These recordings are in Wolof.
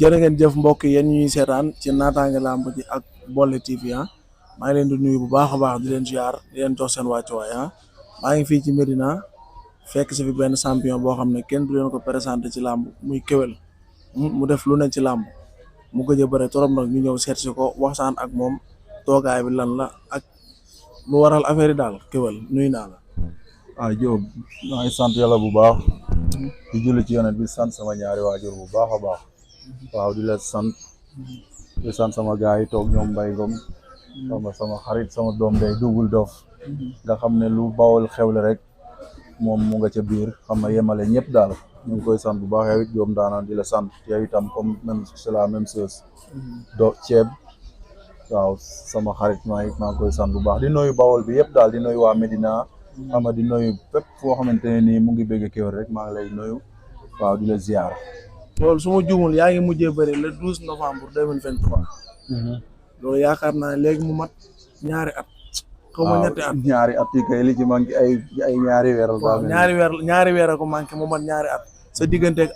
jërë ngeen jëf mbokk yéen ñuy seetaan ci naataange làmb ji ak Bolle TV maa ngi leen di nuyu bu baax a baax di leen ziar di leen jox seen wàccuwaay maa ngi fii ci Medina fekk si fi benn champion boo xam ne kenn du leen ko présenté ci làmb muy Keweul mu def lu ne ci làmb mu gëj a bëre trop nag ñu ñëw seet si ko waxtaan ak moom toogaay bi lan la ak lu waral affaire yi daal Keweul nuyu naa la. Diop maa ngi sant yàlla bu baax di julli ci yonent bi sant sama ñaari waajur bu baax a baax waaw di la sant sama gars yi toog ñoom Mbaye Ngom sama xarit sama doom day Double Dof nga xam ne lu bawol xewle rek moom mu nga ca biir xam nga yemale ñëpp daal ñu ngi koy sant bu baax yow it Diop daanaan di la sant yow itam comme même c'est la même chose do ceeb waaw sama xarit maa ngi koy sant bu baax di nuyu bawol bi yëpp daal di nuyu waa Medina xam nga di nuyu fépp foo xamante ne nii mu ngi bëgg Keweul rek maa ngi lay nuyu waaw di la ziar. loolu su ma juumul yaa ngi mujjee bëri le 12 novembre 2023. loolu yaakaar naa ne léegi mu mat ñaari at. xaw ma ñetti at ñaari at yi kay li ci manqué ay ñaari weer. waaw ñaari weer a ko manqué mu mat ñaari at. sa digganteeg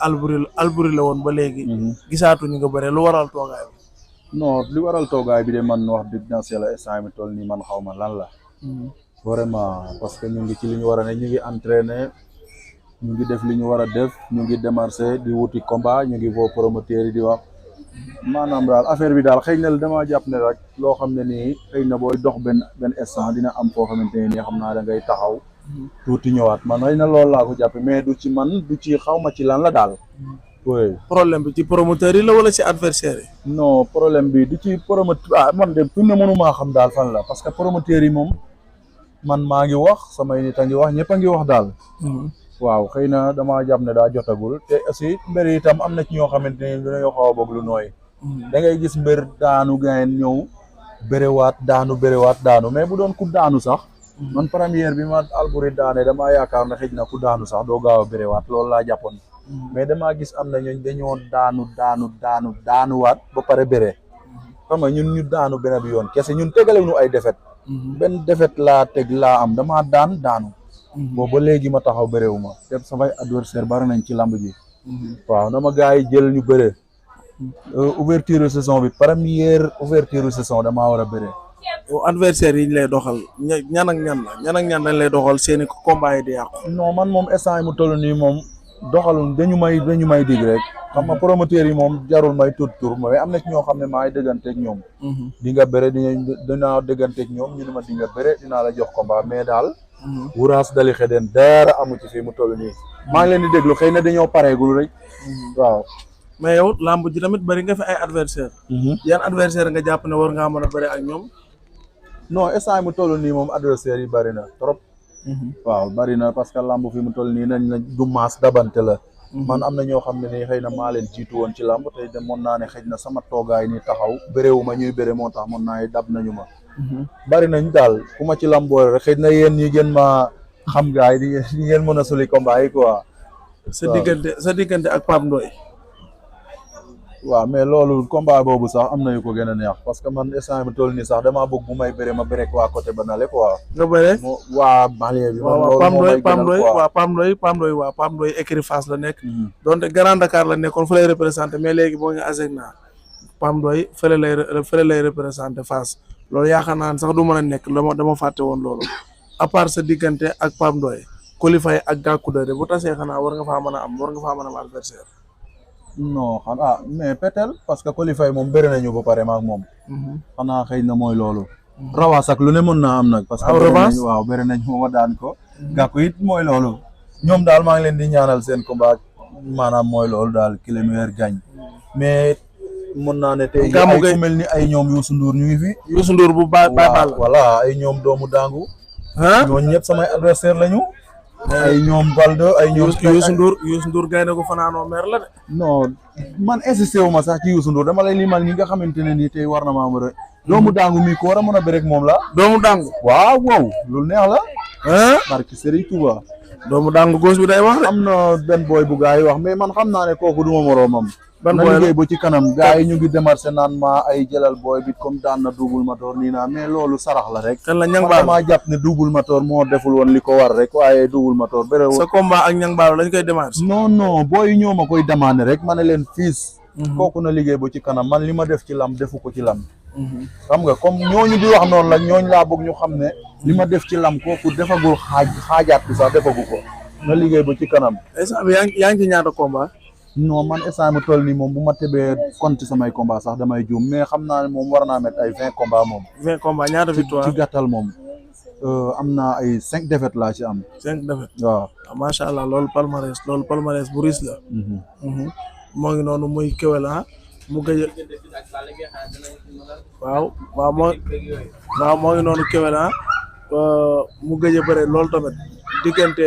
Alboury la woon ba léegi. gisaatuñu nga bëre lu waral toogaay bi. non li waral toogaay bi de man wax dëgg naa si yàlla instant mi toll nii man xaw ma lan la. vraiment parce que ñu ngi ci li ñu war a ne ñu ngi entraîné ñu ngi def li ñu war a def ñu ngi démarché di wuti combat ñu ngi woo promoteur yi di wax maanaam daal affaire bi daal xëy na dama jàpp ne rek loo xam ne nii xëy na booy dox benn instant dina am foo xamante ne nii xam naa da ngay taxaw tuuti ñëwaat man xëy na loolu laa ko jàppe mais du ci man du ci xaw ma ci lan la daal. oui problème bi ci promoteur yi la wala ci adversaire yi. non problème bi du ci promoteur man de fi mu ne mënumaa xam daal fan la parce que promoteur yi moom. man maa ngi wax samay nit a ngi wax ñëpp a ngi wax daal. waaw xëy na damaa jàpp ne daa jotagul te aussi mbir itam am na ci ñoo xamante ne dañoo xaw a bëgg lu nooy. da ngay gis mbir daanu gayen ñëw bërewaat daanu mais bu doon ku daanu sax. man première bi ma Alboury daane damaa yaakaar ne xëj na ku daanu sax doo gaaw a bërewaat loolu laa jàppoon. mais damaa gis am na ñooñ dañoo daanuwaat ba pare bëre. xam nga ñun ñu daanu benn bi yoon kese ñun tegale ñu ay defet benn defet laa teg laa am damaa daanu boobu ba léegi ma taxaw bëréewu ma te samay adversaire bari nañ ci lamb ji waaw dama gars yi jël ñu bëre ouverture saison bi première ouverture saison damaa war a bëre adversaire yi ñu lay doxal ñan ak ñan dañ lay doxal seeni combat yi di yàqu non man moom instant yi mu toll nii moom doxalul dañu may dig rek xam nga promoteur yi moom jarul may tuut tur mais am na ci ñoo xam ne maay dëgganteeg ñoom di nga bëre dinaa dëgganteeg ñoom ñu ne ma di nga bëre dinaa la jox combat mais daal wuraas dali xeden dara amu ci fii mu toll nii maa ngi leen di déglu xëy na dañoo pareegul rek waaw mais yow lamb ji tamit bëri nga fi ay adversaire yan adversaire nga jàpp ne war ngaa mën a bëri ak ñoom non instant mu toll nii moom adversaire yi bëri na trop waaw bari na parce que lamb fi mu toll nii nañ la du maas dabante la man am na ñoo xam ne nii xëy na maa leen jiitu woon ci lamb te demoon naa ne xëy na sama toogaay nii taxaw bëréewu ma ñuy bëre moo tax mën naa dab nañu ma bari nañ daal ku ma ci lamboore rek xëy na yéen ñi gën ma xam gaay di ngeen mën a suli combat yi quoi sa diggante ak Pape Ndoye waaw mais loolu combat boobu sax am na yu ko gën a neex parce que man instant bi toll nii sax damaa bëgg bu may bëre ma bëre waa côté ba nale quoi. nga bëre waa Malien bi. waaw Pape Ndoye écurie Fass la nekk. donte Grand Dakar la nekkoon fa lay représenté mais léegi boo nga Asegna Pape Ndoye fële lay représenté Fass loolu yaakaar naa ne sax du mën a nekk dama fàtte woon loolu à part sa diggante ak Pape Ndoye Coly Faye ak Gackou de bu tasee xanaa war nga faa mën a am adversaire. non xanaa mais peut-être parce que Coly Faye moom bëri nañu ba pare maak moom xanaa xëy na mooy loolu rawaas ak lu ne mën naa am nag parce que waaw bëri nañ mooma daan ko Gackou it mooy loolu ñoom daal maa ngi leen di ñaanal seen combat maanaam mooy loolu daal ki le meilleur gagne mais mën naa ne tey ay ku mel ni ay ñoom Youssou Ndour ñu ngi fi Youssou Ndour bu baax la voilà ay ñoom doomu dangu ñooñu ñëpp samay adversaire lañu ay ñoom Baldo ay ñoom Youssou Ndour gaynde ko fanaanoo mer la de non man insisté wu ma sax ci Youssou Ndour dama lay limal ñi nga xamante ne nii tey war na maa mën a doomu dangu mi ko war a mën a bëre moom la doomu dangu waaw loolu neex la barki Serigne Touba doomu dangu góos bi day wax de am na benn booy bu gaa yi wax mais man xam naa ne kooku duma moroomam ban na booy liggéey ba ci kanam gaa yi ñu ngi démarché naan ma ay jëlal booy bi comme daan na Double Moteur nii naa mais loolu sarax la rek kan la Niang man Ballo damaa jàpp ne Double Moteur moo deful woon li ko war rek waaye Double Moteur bëre sa combat ak Niang Ballo lañ koy démarche non booy ñoo ma koy demandé rek ma ne leen fiis kooku na liggéey ba ci kanam man li ma def ci lam defu ko ci lam xam nga comme ñooñu di wax noonu la ñooñu laa bëgg ñu xam ne li ma def ci lam kooku defagul xaajaat bi sax defagu ko na liggéey ba ci kanam. instant bi yaa ngi ci ñaata combat. non man instant mu toll nii moom bu ma tebee compte samay combat sax damay juum mais xam naa ne moom war naa mettre ay 20 combat moom. 20 combat ñaata victoire ci gàttal moom. am naa ay 5 défaites laa ci am. 5 défaites waaw. macha allah loolu palmarès bu riis la. moo ngi noonu muy Keweul mu gëj waaw moo ngi noonu Keweul mu gëj a bëre loolu tamit diggante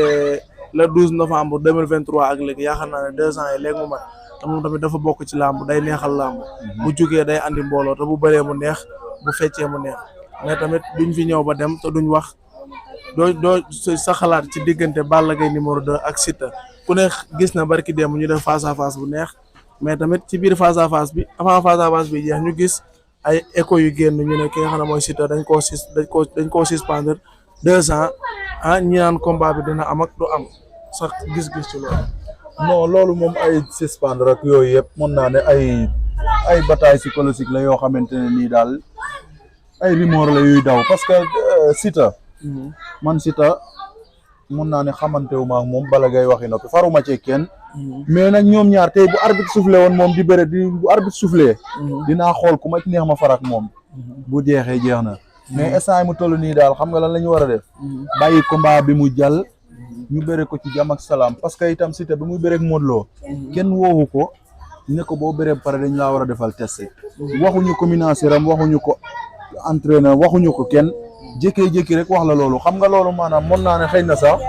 le 12 novembre 2023 ak léegi yaakaar naa ne 2 ans yi léegi mu mat te moom tamit dafa bokk ci làmb day neexal làmb bu jugee day andi mbooloo te bu bëree mu neex bu feccee mu neex mais tamit duñ fi ñëw ba dem te duñ wax doo sa xalaat ci diggante Balla Gaye numéro 2 ak Siteu ku ne gis na barki démb ñu def face à face bu neex mais tamit ci biir face à face bi avant face à face bi jeex ñu gis ay écho yu génn ñu ne ki nga xam ne mooy Siteu dañ koo suspendre 2 ans ñi naan combat bi dina am ak du am sax gis-gis ci loolu. non loolu moom ay suspendre rek yooyu yëpp mën naa ne ay bataille psychologique la yoo xamante ne nii daal ay rumeur la yuy daw parce que Siteu man Siteu mën naa ne xamante wu ma ak moom Balla Gaye waxi noppi faruma ci kenn mais nag ñoom ñaar tey bu arbitre soufflé woon moom di bëre bu arbitre soufflé dinaa xool ku ma ci neex ma farak moom bu jeexee jeex na mais instant mu toll nii daal xam nga lan la ñu war a def bàyyi combat bi mu jàll ñu bëre ko ci jàmm ak salaam parce que itam Siteu bi muy bëre ak Modou Lo kenn woowu ko ne ko boo bëree pare dañ laa war a defal test waxuñu ko financier am waxuñu ko entraîneur waxuñu ko kenn jékkee-jékki rek wax la loolu xam nga loolu maanaam mën naa ne xëy na sax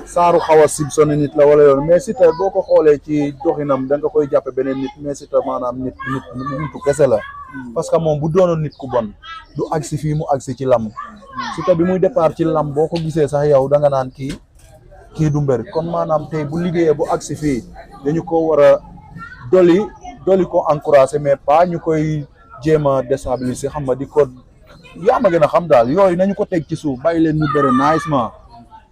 saaru xaw a sibsone nit la wala yoon mais Siteu boo ko xoolee ci doxinam da nga koy jàppe beneen nit mais Siteu maanaam nitu kese la parce que moom bu doonoon nit ku bon du agsi fii mu agsi ci lamb Siteu bi muy départ ci lamb boo ko gisee sax yow da nga naan kii du mbër kon maanaam tey bu liggéeyee bu agsi fii dañu ko war a doli ko encouragé mais pas ñu koy jéem a déstabiliser xam nga di ko yaa ma gën a xam daal yooyu nañu ko teg ci suuf bàyyi leen ñu bëre nicement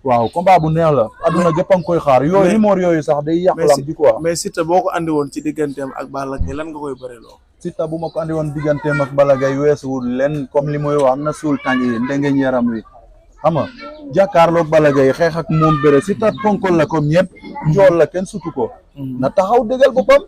waaw combat bu neex la adduna jëpp a ngi koy xaar yooyu numéro yooyu sax day yàq lam ji quoi mais Siteu boo ko andi woon ci digganteem ak Balla Gaye lan nga koy bëreloo Siteu bu ma ko andi woon digganteem ak Balla Gaye weesuwul len comme li muy wax na suul tànk yi ndengeñ yaram wi xam nga jàkkaarloog Balla Gaye xeex ak moom bëre Siteu ponkol la comme ñëpp njool la kenn sutu ko na taxaw dëggal boppam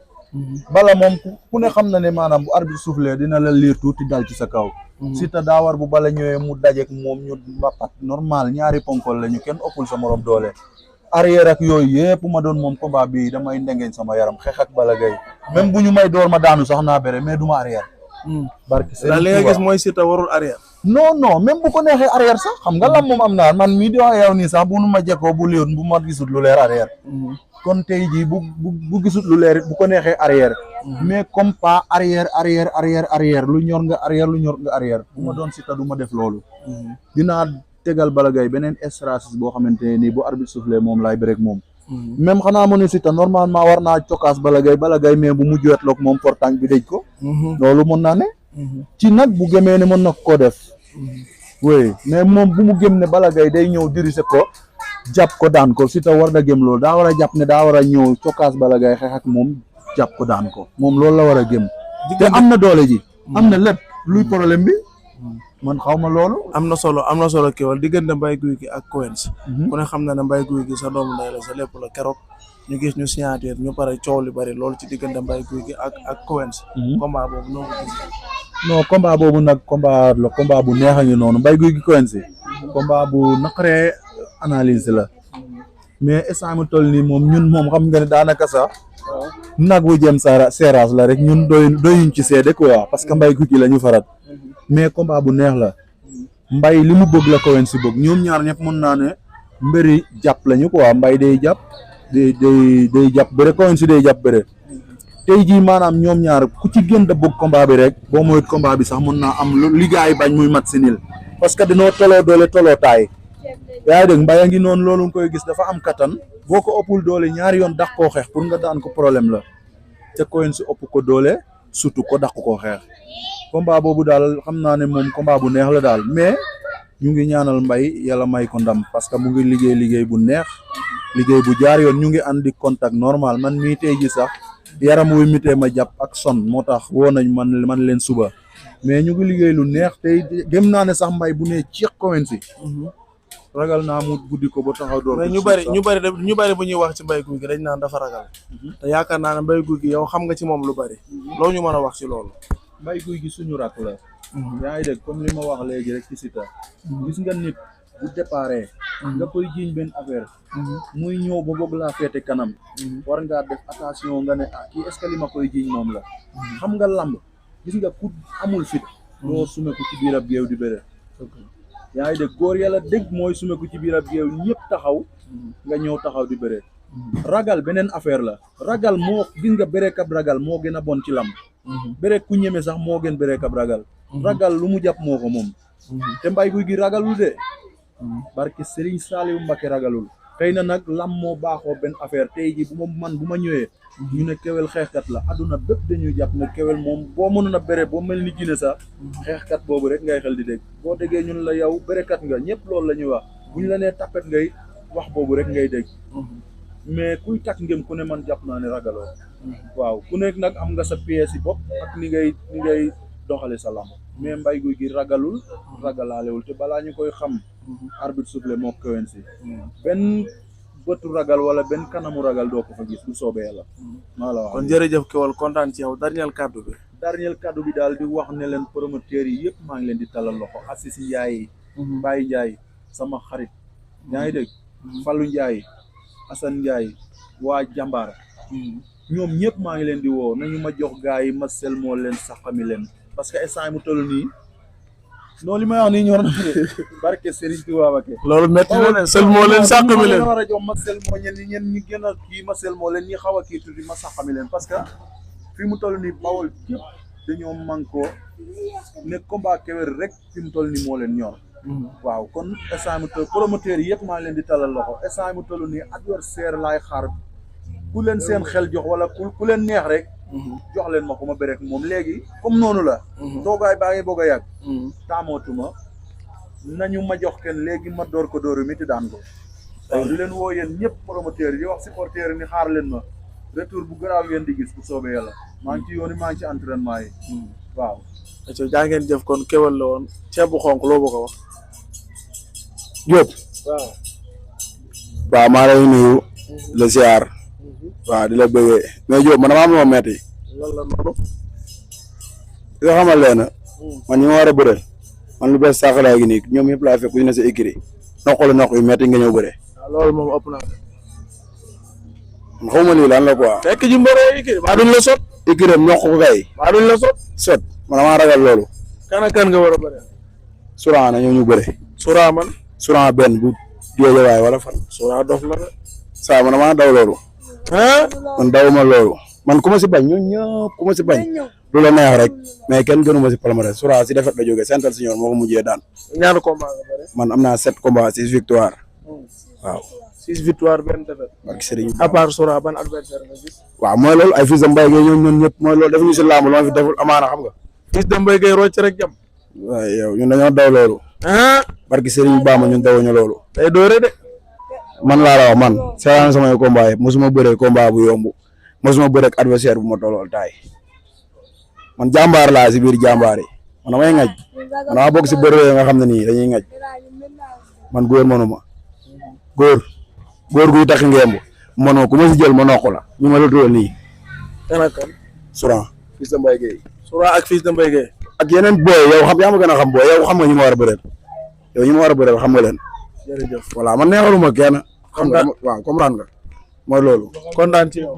Balla moom ku ne xam na ne maanaam bu arbitre soufflé dina la liir tuuti dal ci sa kaw Siteu daa war bu Balla ñëwee mu dajeek moom ñu mbapat normal ñaari ponkol la ñu kenn ëppul sa morom doole arrière ak yooyu yëpp ma doon moom combat bi damay ndengeñ sama yaram xeex ak Balla Gaye même bu ñu may door ma daanu sax naa bëre mais du ma arrière barki li nga gis mooy Siteu warul arrière non même bu ko neexee arrière sax xam nga lam moom am naa man mii di wax yow nii sax bu nu ma jekkoo bu léewoon bu ma gisut lu leer arrière kon tey jii bu gisut lu leer bu ko neexee arrière mais comme pas arrière lu ñor nga arrière bu ma doon Siteu du ma def loolu dinaa tegal Balla Gaye beneen stratégie boo xamante ne nii bu arbitre soufflé moom laay bëreek moom même xanaa mu ne Siteu normalement war naa cokkaas Balla Gaye mais bu mujj wetloog moom portang bi dëj ko loolu mën naa ne ci nag bu gëmee ne mën na ko def oui mais moom bu mu gëm ne Balla Gaye day ñëw diriger ko jàpp ko daan ko Siteu war na gëm loolu daa war a jàpp ne daa war a ñëw cokkaas Balla Gaye xeex ak moom jàpp ko daan ko moom loolu la war a gëm te am na doole ji am na lépp luy problème bi man xaw ma loolu am na solo Keweul diggante Mbaye Gouye Gui ak Quench ku ne xam na ne Mbaye Gouye Gui sa doomu ndey la sa lépp la keroog ñu gis ñu signature ñu pare coow li bari loolu ci diggante Mbaye Gouye Gui ak Quench combat boobu noo ko gis non combat boobu nag combat bu neex a ngi noonu Mbaye Gouye Gui Quench combat bu naqaree analyse la mais instant mu toll nii moom ñun moom xam nga ne daanaka sax nag wu jëm seeraas la rek ñun doyuñ ci seede quoi parce que Mbaye Gouye Gui la ñu farat mais combat bu neex la Mbaye li mu bëgg la Quench bëgg ñoom ñaar ñëpp mën naa ne mbëri jàpp lañu quoi Mbaye day jàpp day jàpp bëre Quench day jàpp bëre tey jii maanaam ñoom ñaar ku ci gën da bëgg combat bi rek boo moyut combat bi sax mën naa am li gars yi bañ muy mat si nil parce que dañoo toloo doole toloo taay yaa ngi dégg Mbaye a ngi noonu loolu nga koy gis dafa am kattan boo ko ëppul doole ñaari yoon dàq koo xeex pour nga daan ko problème la te Quench ëpp ko doole surtout ko dàq koo xeex combat boobu daal xam naa ne moom combat bu neex la daal mais ñu ngi ñaanal Mbaye yàlla may ko ndam parce que mu ngi liggéey bu neex liggéey bu jaar yoon ñu ngi andi contact normal man mii tey ji sax yaram wuy mitee ma jàpp ak son moo tax woo nañ man leen suba mais ñu ngi liggéey lu neex tey gëm naa ne sax mbay bu ne ceex Coen si ragal naa mu buddi ko ba taxaw door mais ñu bari bu ñuy wax ci Mbaye Gouy Gui dañ naan dafa ragal te yaakaar naa ne Mbaye Gouy Gui yow xam nga ci moom lu bari loo ñu mën a wax ci loolu. Mbaye Gouy Gui suñu rakk la yaa ngi dégg comme li ma wax léegi rek ci Siteu gis nga nit bu déparé nga koy jiiñ benn affaire muy ñëw ba bëgg laa feete kanam war ngaa def attention nga ne kii est-ce que li ma koy jiiñ moom la xam nga lamb gis nga ku amul fit doo sumeku ci biir ab géew di bëre yaa ngi dégg góor yàlla dégg mooy sumeku ci biir ab géew ñëpp taxaw nga ñëw taxaw di bëre ragal beneen affaire la ragal moo gis nga bëre kab ragal moo gën a bon ci lamb bëre ku ñeme sax moo gën bëre kab ragal ragal lu mu jàpp moo ko moom te Mbaye Gouy Gui ragalul de barke Serigne Saliou Mbacké ragalul xëy na nag lam moo baaxoo benn affaire tey ji bu ma ñëwee ñu ne Kewel xeexkat la adduna bépp dañuy jàpp ne Kewel moom boo mënoon a bëre boo mel ni Jinne sax xeexkat boobu rek ngay xel di dégg boo déggee ñun la yow bërekat nga ñëpp loolu la ñuy wax bu ñu la nee tapet ngay wax boobu rek ngay dégg mais kuy takk ngëm ku ne man jàpp naa ne ragaloo waaw ku nekk nag am nga sa pièce yi bopp ak ni ngay doxale sa lamb mais Mbaye Gouy Gui ragalul ragalaalewul te balaa ñu koy xam arbitre soufflé moo Coen si benn bëtu ragal wala benn kanamu ragal doo ko fa gis bu soobee yàlla maa la wax kon jërëjëf Kewel kontaan ci yow dernier kaddu bi daal di wax ne leen promoteurs yi yëpp maa ngi leen di talal loxo Assis Ndiaye Baye Ndiaye sama xarit yaa ngi dégg Fallou Ndiaye Assane Ndiaye waa jàmbaar ñoom ñëpp maa ngi leen di woo nañu ma jox gars yi ma sel moo leen saxami leen parce que instant mu toll nii noonu li may wax nii ñor na barke Serigne Touba Mbacké loolu métti na ne sel moo leen saxami leen war a jox ma sel moo ñen ñi gën a kii ma sel moo leen ñi xaw a kii tuuti ma saxami leen parce que fii mu toll nii Bawol képp dañoo mànkoo ne combat Kewel rek fi mu toll nii moo leen ñor waaw kon instant mu toll promoteurs yi yëpp maa ngi leen di talal loxo instant mu toll nii adversaire laay xaar ku leen seen xel jox wala ku leen neex rek jox leen ma ko ma bëre ak moom léegi comme noonu la toogaay baa ngi bëgg a yàgg taamootuma nañu ma jox kenn léegi ma door ko dóoru mi ti daan ko waaw di leen woo yéen ñëpp promoteurs yi di wax supporters yi ni xaar leen ma retour bu garaaw ngeen di gis bu soobee yàlla maa ngi ci yoon maa ngi ci entraînement yi waaw jaa ngeen jëf kon Kewel la woon ceeb bu xonk loo bëgg a wax Diop waaw maa lay nuyu la ziar waaw di la bëggee mais Diop man damaa am loo metti lan la noonu li nga xamal leen man ñi ma war a bëreel man lu bees saxalaa gi nii ñoom yëpp laa fekk ñu ne sa écrit noqalu noq yu metti nga ñëw bëre loolu moom ëpp na man xaw ma lii lan la quoi fekk ji mbëree écrit maa duñ la sot écrit am ñoq ko kay maa duñ la sot man damaa ragal loolu kan ak kan nga war a bëre Souran na ñëw ñu bëre Souran benn bu Géejawaay wala fan Souran dof la de saa man damaa daw loolu man dawuma loolu man ku ma si bañ ñun ñëpp ku ma si bañ lu la neex rek mais kenn gënuma si palmarès Souran si defet la jógee Sentel Senior moo ko mujjee daan ñaata combat nga bëre man am naa 7 combats 6 victoire waaw 6 victoire benn défaite barki Serigne à part Souran ban adversaire nga gis waaw mooy loolu ay fils de Mbaye Gueye ñoom ñëpp mooy loolu defuñu si làmb lu ma fi deful amaana xam nga fils de Mbaye Gueye rocc rek jam waaye yow ñun dañoo daw loolu barki Serigne Bamba ñun dawuñu loolu day doore de man laa la wax man seetaan samay combat yëpp mosuma bëree combat bu yomb mosuma bëree ak adversaire bu ma tollool taay man jàmbaar laa si biir jàmbaar yi man damay ngaj man dama bokk si bëree nga xam ne nii dañuy ngaj man góor mënuma góor guy takk ngemb mënoo ku ma si jël ma noq la ñu ma la tural nii kan ak kan Souran fils de Mbaye Gueye Souran ak fils de Mbaye Gueye ak yeneen booy yow xam yaa ma gën a xam booy yow xam nga ñi ma war a bëreel yow ñi ma war a bëreel xam nga leen jërëjëf voilà man neexaluma kenn xam nga waaw comprendre nga mooy loolu kontaan ci yow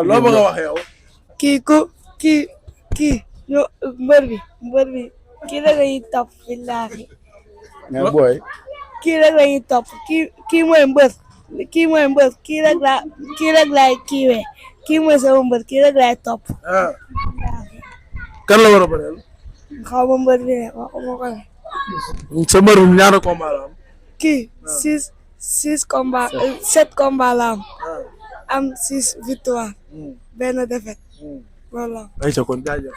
loo bëgg a wax yow kii mbër bi kii la ñuy topp billaahi mais booy kii rek la ñuy topp kii mooy mbër kii rek laay kiiwee kii mooy sama mbër kii rek laay topp kan la war a bëreel xaw ma mbër bi ne waxuma ko ne sa mbër mi ñaata combat la am kii 7 combat la am 6 victoire benn défaite voilà. ayca kon jaajëf